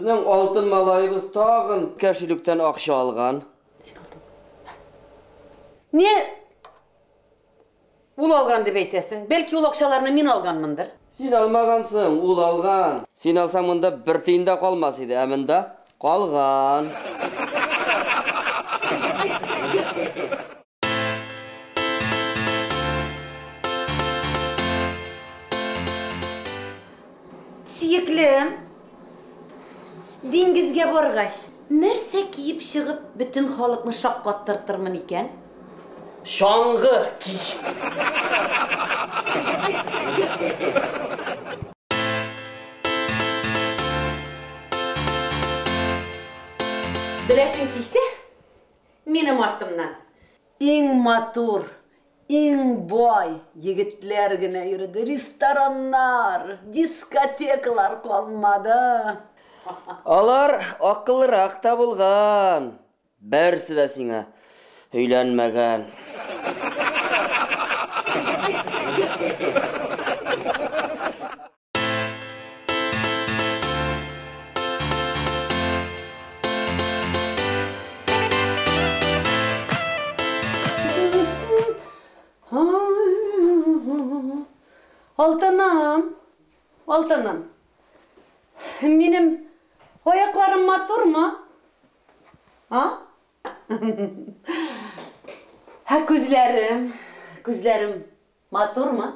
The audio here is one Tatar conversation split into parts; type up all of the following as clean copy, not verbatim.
Безнең алтын малаебыз тагын кәшилүктән акча алган. Син алдың. Не ул алган дип әйтәсең? Бәлки ул акчаларны мин алганмындыр. Син алмагансың, ул алган. Син алсаң монда бер тиен дә калмас иде, ә монда калган. Сөеклем, диңгезгә баргач, нәрсә киеп чыгып бөтен халыкны шаккаттыртырмын икән? Чаңгы ки. Беләсең килсә, минем артымнан иң матур, иң бай егетләр генә йөрде. Рестораннар, дискотекалар калмады. Алар акыллырак та булган. Берсе дә сиңа өйләнмәгән. Алтыным, алтыным. Минем аякларым матурмы? А? Ә күзләрем, күзләрем матурмы?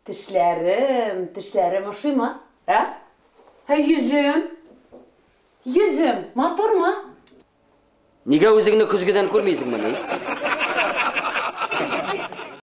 Тешләрем, тешләрем ошыймы? Ә? Ә йөзем? Йөзем матурмы? Нигә үзеңне көзгедән күрмисеңмени?